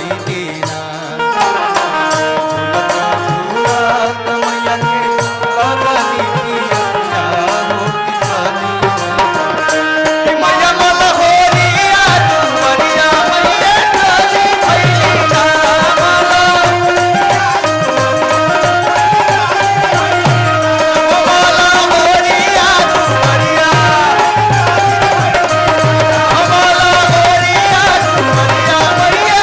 भैली ना। झूलत झूलत मैया के लगली पियसिया हो कि चली कि मैया मलहोरिया दुवरिया मैया चली भैली ना। माला माला होरिया दुवरिया, माला होरिया दुवरिया मैया।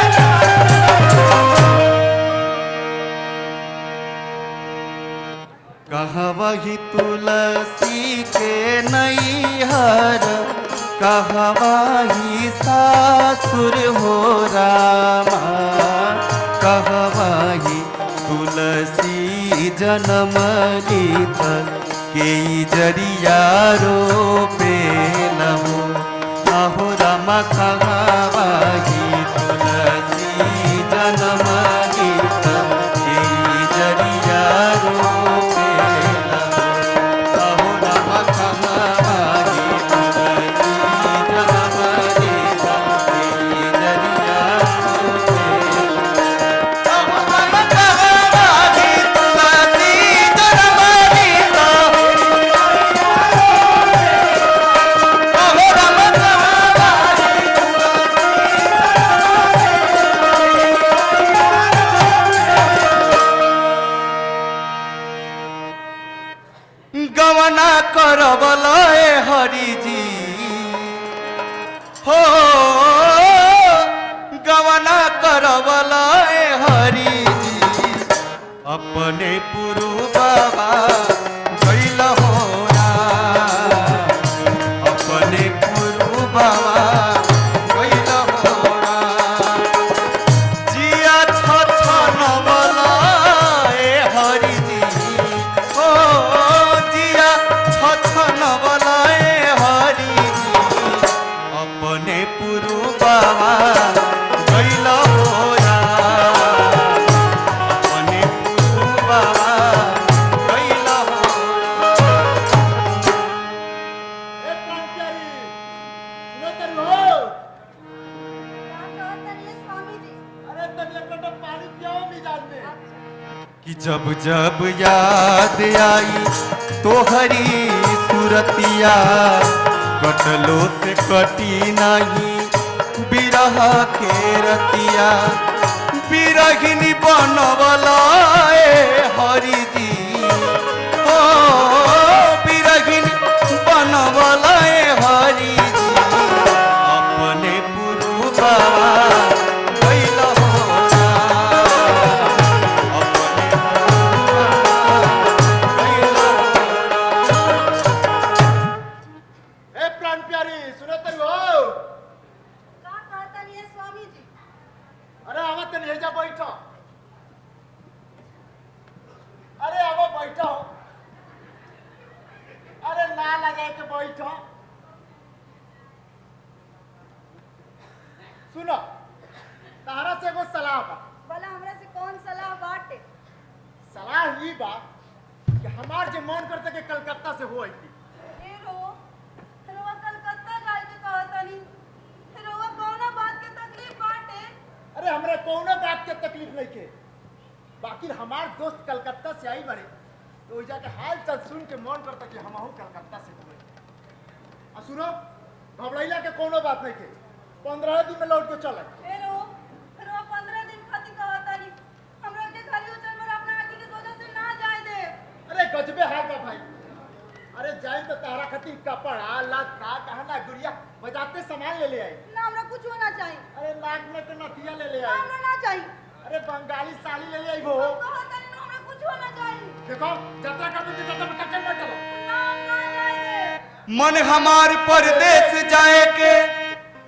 कहवही तुलसी के नैहर, कहवही सासुर हो रामा। कहवही तुलसी जनम लीत के जरिया रोपे लहो। आहो रामा कहवही तुलसी जनम लीत के जरिया रोपे लहो। आहो रामा कहवही तुलसी जनम लीत के जरिया रोपे लहो। आहो रामा कहवही तुलसी जनम लीत, आहो रामा कहवही गवना करबल हरिजी हो, गवना करबल हरिजी। अपने पुरु बाबा गैल हो राम। अपने पुरु बाबा गैल हो राम। जिया छ नवल ए हरिजी ओ, जिया छ नवल ए हरिजी। अपने पुरु बाबा गैल हो राम। अपने पुरु बाबा गैल हो राम। ए प्राण प्यारी, सुनो तरू हो। का कहत तनी स्वामी जी? अरे तनी एक लोटा पानी पियाओ मिजाज में। कि जब जब याद आई तोहरी सूरतिया, कटलो से कटी नहीं बिरह के रतिया। बिरहिनी बनवला ए हरिजी ओ, बिरहिनी बनवला ए हरिजी। अपने पुरु बाबा गैल हो राम। अपने पुरु बाबा गैल हो राम। ए प्राण प्यारी, सुनो तरू हो। का कहत तनी स्वामी जी? अरे आवा तनी हेजा बैठो। अरे आवा बैठो। अरे ना लगा के बैठो। सुनो, तारा से एगो सलाह बा। भला हमरा से कौन सलाह बाटे? सलाह ई बा कि हमार जे मन करते कि कलकत्ता से हो आई। ए रो, रोवा कलकत्ता जाए के कहत तनी, रोवा कौना बात के तकलीफ बाटे? अरे हमरा कौनो बात के तकलीफ नहीं के, बाकी हमार दोस्त कलकत्ता से आई बड़े तो ओइजा के हाल चाल सुन के मन करता कि हमहू कलकत्ता से हो। आ सुनो, घबराइला के कोनो बात नहीं के, 15 दिन में लौट के चल आई। ए रो, रोवा 15 दिन खातिर कहत तनी, हमरा के खाली उचल पर अपना आँखी के सोझा से ना जाए दे। अरे गजबे हाल बा भाई। अरे जाई तो तारा खातिर कपड़ा लत्ता गहना गुड़िया बजाते सामान ले ले आई। ना हमरा कुछ होना चाहिए। अरे नाक में के नथिया ले ले ना आई। हमरा ना चाहिए। अरे बंगाली साड़ी ले ले आई हो। हम कहत तनी ना हमरा कुछ होना चाहिए। देखो यात्रा कर दे, यात्रा में टक्कर मत डालो। ना हम ना जाए दे। मन हमार परदेश जाए के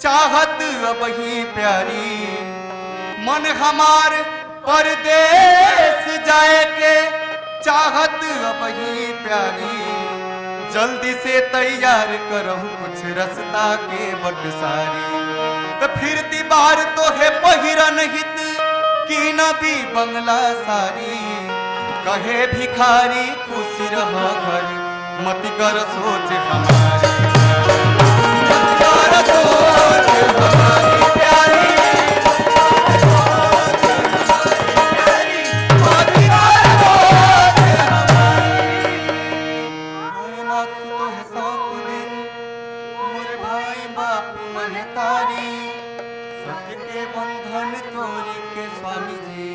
चाहत अबही प्यारी। मन हमार परदेश जाए के चाहत अबही प्यारी। जल्दी से तैयार करहूँ कुछ रस्ता के बटसारी। तो फिर दीवार तो है पहिरन हित की न भी बंगला सारी। कहे भिखारी खुशी रह घर, मत कर सोच हमारी, मत कर सोच हमारी प्यारी। के स्वामी जी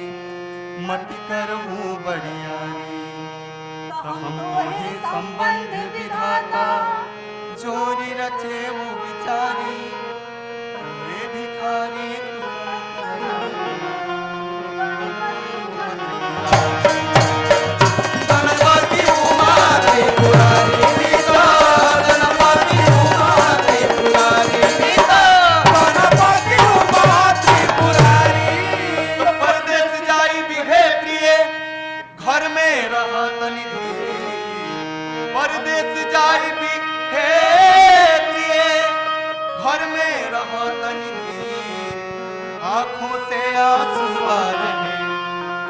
मत करहूँ बरियारी। तो तो हम तोहे संबंध विधाता जोरी रचे वो बिचारी, वे भिखारी गणपति उमा त्रिपुरारी पिता, गणपति उमा त्रिपुरारी पिता, गणपति उमा त्रिपुरारी। तो परदेस जाई भी हे प्रिय घर में रह तनि धीर। परदेस जाई भी हे प्रिय घर में रह तनि धीर। आंखों से आंसू आ रहे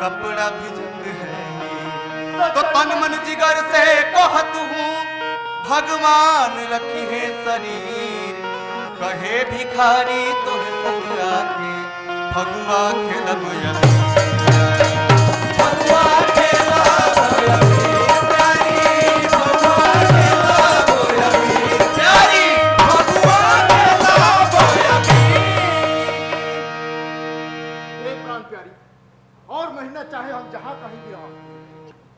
कपड़ा भिजत है नीर। तो तन मन जिगर से कहत हूँ भगवान रखी है शरीर। कहे भिखारी तोहे संग आके फगुआ खेलब अबीर। फगुआ खेलब अबीर प्यारी, फगुआ खेलब अबीर प्यारी फगुआ खेलब अबीर। हे प्राण प्यारी, और महीना चाहे हम जहाँ कहीं भी रहो,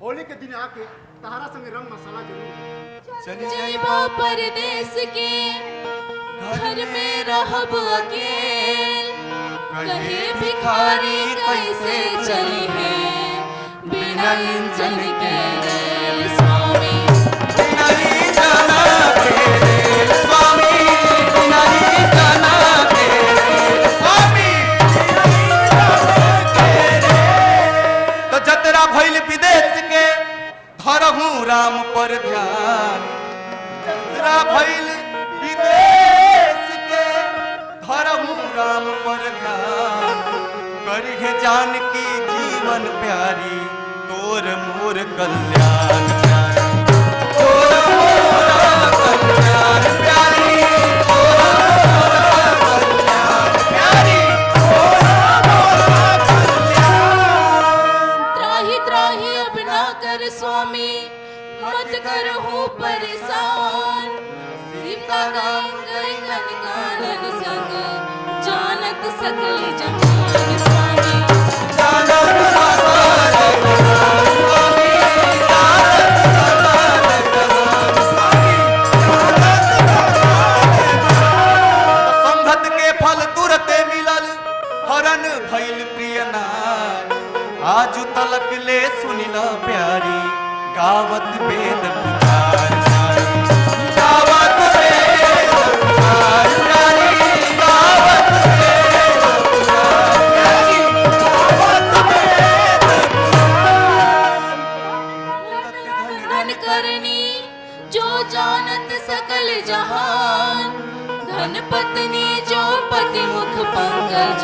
होली के दिन आके तहारा संग रंग मसाला जरूर होई। चली जइबा परदेस के घर में रहब अकेल, कहे भिखारी कैसे चली है बिना इंजन के रेल स्वामी। बिना इंजन के रेल स्वामी, बिना इंजन के रेल स्वामी। तो जतरा भइल विदेश के धरहूँ राम पर ध्यान। जतरा भइल विदेश के धरहूँ राम पर ध्यान। करिहे जानकी जीवन प्यारी तोर मोर कल्याण प्यारी, तोर मोर कल्याण प्यारी, तोर मोर कल्याण प्यारी, तोर मोर कल्याण। त्राहि त्राहि अब ना कर स्वामी मत करहूँ परेशान। सीता गंग कानन संग जानत सकली जहान स्वामी। जानत सकल जहान स्वामी, जानत सकल जहान स्वामी, जानत सकल जहान। संगत के फल तुरते मिलल हरन भइल प्रिय नार। आजु तलक ले सुनिल प्यारी गावत वेद पुकार प्यारी, गावत वेद पुकार प्यारी, गावत वेद पुकार प्यारी, गावत वेद पुकार। धन करनी जो जानत सकल जहान, धन पत्नी जो पति मुख पंकज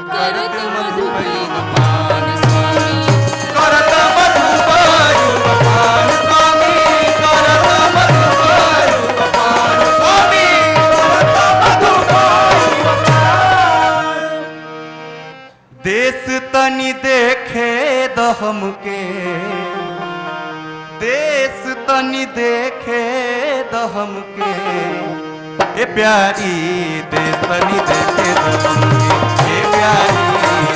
करत मधुबन पान स्वामी। करत मधुबन स्वामी, करत मधुबन स्वामी, करत मधुबन। देश तनि देखे दहम के, देश तनि देखे दहम के, ए प्यारी देश तनि देखे दहम के, ए प्यारी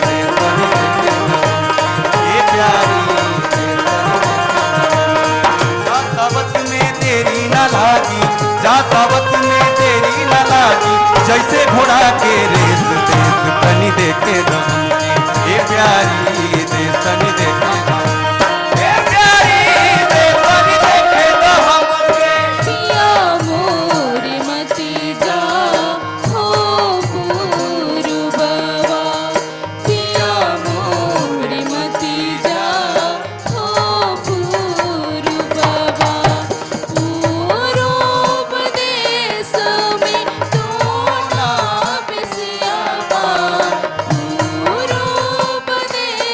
देश तनि देखे दहम के, ए प्यारी देश तनि देखे दहम के। जातावत में देरी न लागी, जातावत में देरी न लागी, जैसे घोड़ा के रेस देश तनि देखे दहम के, ए प्यारी देश तनि देखे दहम के, ए प्यारी देश तनि देखे दहम के। पिया मोर मति जा हो गुरु बाबा, पिया मोर मति जा हो गुरु बाबा। पूरब देश में तू ना बिसियाबा, पूरब देश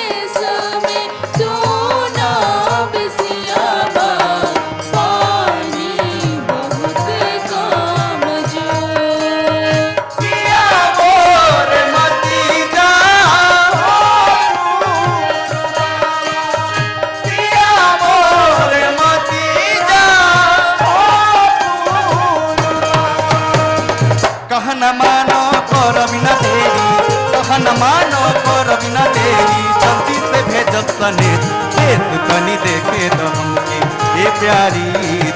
प्यारी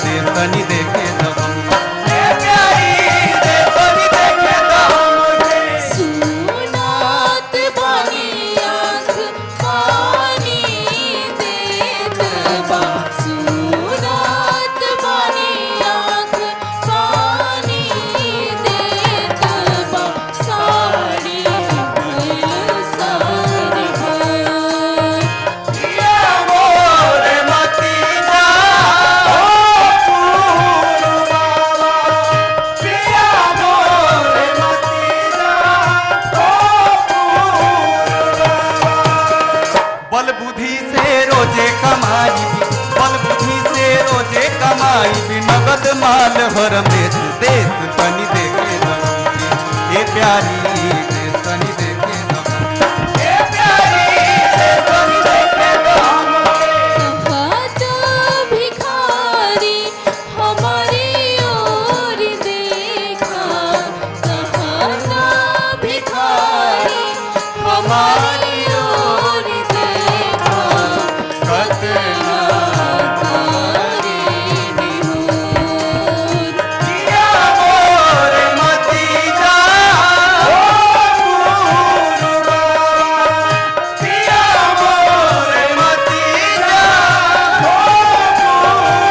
देश तनी देखे द हमके। ए प्यारी देश तनी देखे द हमके। सुनात बानी आँख पानी देत बा, सुनात बानी आँख पानी देत बा, साड़ी भइल सारी भर। पिया मोरे मती जा हो पूर्वावा। पिया मोरे मती जा हो पूर्वावा। बल बुद्धि से रोजे कमाई भी, बल बुद्धि से रोजे कमाई भी, नगद माल हर में देश तनी देखे दमके। ए प्यारी देश तनी देखे दमके। ए प्यारी देश तनी देखे दमके। कहत भिखारी हमारी ओर देखा, कहत भिखारी हमारी ओर देखा, कतना करे निहोर। पिया मोरे मती जा हो पूर्वावा। पिया मोरे मती जा हो पूर्वावा।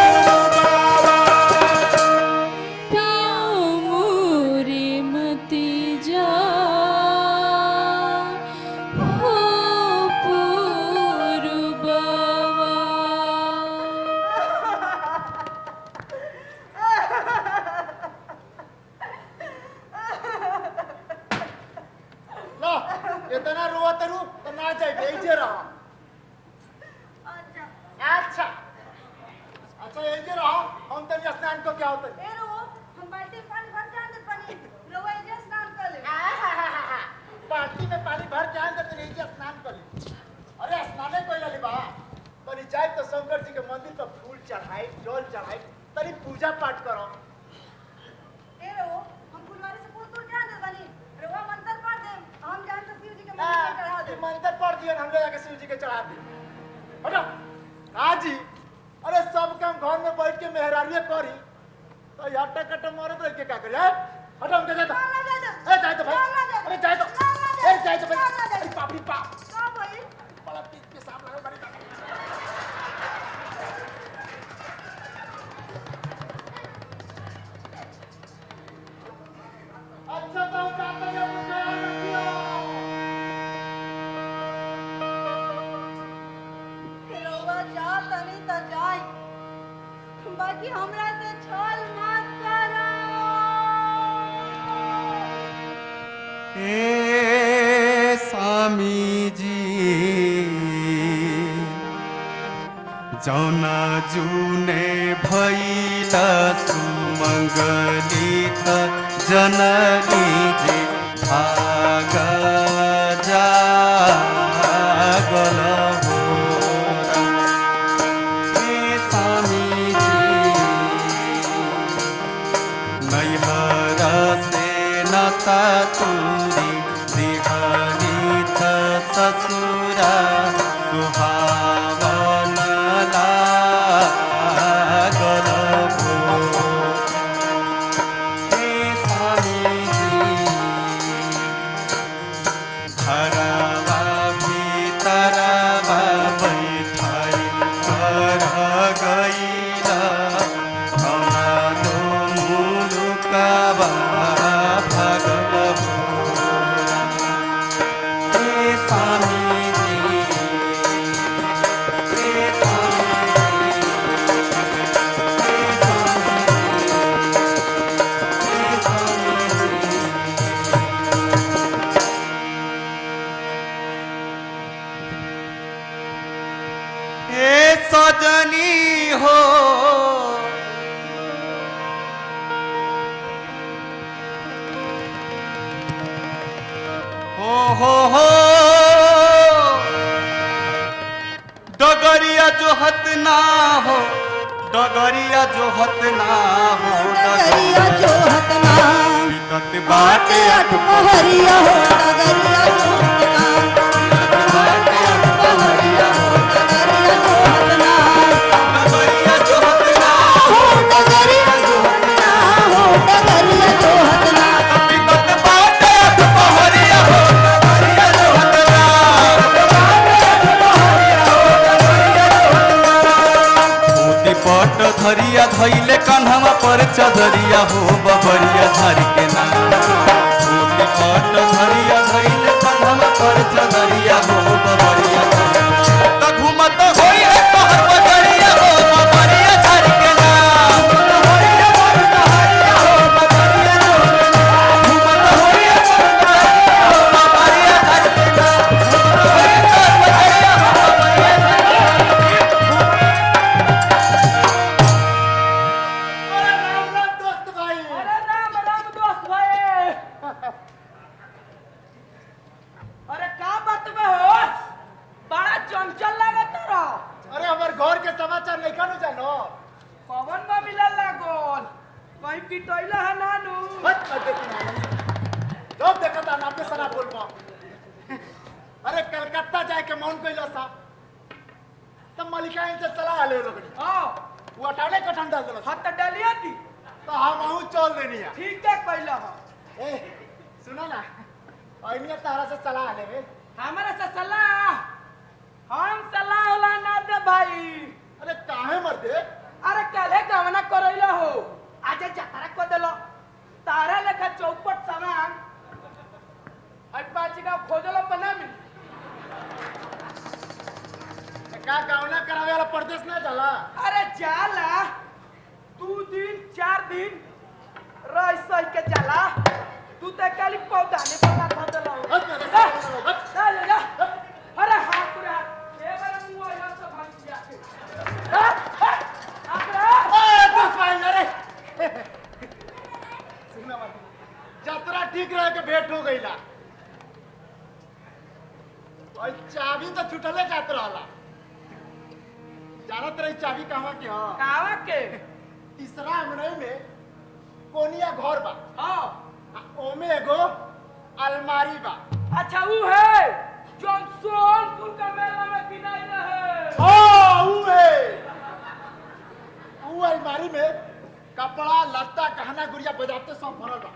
पिया मोरे मति जा हो पुरबवा। लो इतना रोवा तरू तो ना जाए ऐजे रहो। अच्छा। अच्छा अच्छा, ऐजे रहो, हम तनी स्नान को क्या होता है। ए रो, हम बाल्टी में पानी भर के आन देत बानी, रउआ एजे स्नान कर ले। बाल्टी में पानी भर के आन दे तनी ऐजे स्नान कर ली। अरे स्नाने कोई ली बा, तनी जाए तो शंकर जी के मंदिर पर फूल चढ़ाई, जल चढ़ाई, तनी पूजा पाठ करो। ए रो, हम फुलवारी से फूल तोड़ के आन देत बानी, रउआ मंत्र पढ़ देम, हम जान तो शिव जी के मंदिर में चढ़ा ई देम। मंत्र पढ़ दियो, हम ले जाके शिव जी के चढ़ा दी। हटो हाजी, अरे सब काम घर में बैठ के मेहरारुए करी तो हट्टा कट्टा मरत रह के का करी? हैं? हटो हमके जाए तो। ना ना जाए दो। ए जाए तो भाई, ना ना जाए दो। अरे जाए तो, ना ना जाए ए जाए तो दो। भाई, ना ना जाए अरे दो। बाप रे बाप, का भइल? बड़ा पीठ पे सांप लागल बारी। अच्छा तो हम जाते हैं, अपना ख्याल रखियो। रउआ जा तनी त जाई, बाकी हमरा से छल मत करो। ए स्वामी जी, जौना जूने भैला सुमंगली त जननी जी भाग जागल हो। ए स्वामी जी, नैहर से नता तुरी दिहरी त ससुरा सुहावन लागल हो। हे स्वामीजी, घरवा भीतरवा बैठाई कर गईला, कौना दो मुलुकवा भागल हो। हे स्वामीजी, हे स्वामीजी, हे स्वामीजी, हे स्वामीजी। हे सजनी हो, हो हो हो, डगरिया जो हत ना हो, डगरिया जो हत ना हो, डगरिया जो हतना बीतत बाटे अट पहरिया हो, डगरिया जो हतना बाटे अट पहरिया हो, डगरिया जो हतना। डगरिया जो हत धरिया धैले कन्हवा पर चदरिया हो बबरिया झर के ना। धोती पट धरिया धैले कन्हवा पर चदरिया हो बबरिया झर के ना। त घूमत होई है तोहर बजरिया हो बबरिया झर के ना। घूमत होई है बबरिया झर के ना। अरे राम राम दोस्त भाई। अरे राम राम दोस्त भाई। अरे का बात बे हो, बड़ा चंचल लागत रहो। अरे हमार घर के समाचार नहीं कानू जानो। पवन में मिलल लागल, कहीं पिटैला है नानू? मत मत देखी ना। जब देखा था नाम पे सरा बोल पा। अरे कलकत्ता जाए के मन कइला सा तब मलिका इनसे सलाह ले लगनी। हां वो अटाने कठन डाल देला। हां त डलिया दी तो हम आहू चल देनी है। ठीक है कइला हो। ए सुना ना, अइनिया तारा से सलाह लेवे। हमारा से सलाह? हम सलाह होला ना दे भाई। अरे काहे मर दे? अरे काल्हे गवना करैला हो, आज जतरा को देलो तारा लेखा चौपट सामान आज पांच गांव खोजलो पर ना मिली। का गावना करावे वाला परदेश ना जाला? अरे जाला 2 दिन 4 दिन रह सही के जाला, तू तो खाली पौधा ने पता था देलो। हट मर दे, हट। जा जा। अरे हाथ पूरा ए बार मुंह आया तो भाग गया। हां ए दोस्त भाई अरे सुना मत, जतरा ठीक रहे के भेंट हो गईला और चाबी तो छुटले जात रहला। जानत रही चाबी कहवा के? हां कहवा के? तीसरा अंगनई में कोनिया घर बा। हां ओमे एगो अलमारी बा। अच्छा ऊ है जोन सोनपुर का मेला में किनाई रहे। हां ऊ है। ऊ अलमारी में कपड़ा लत्ता गहना गुड़िया बजाते सब भरल बा।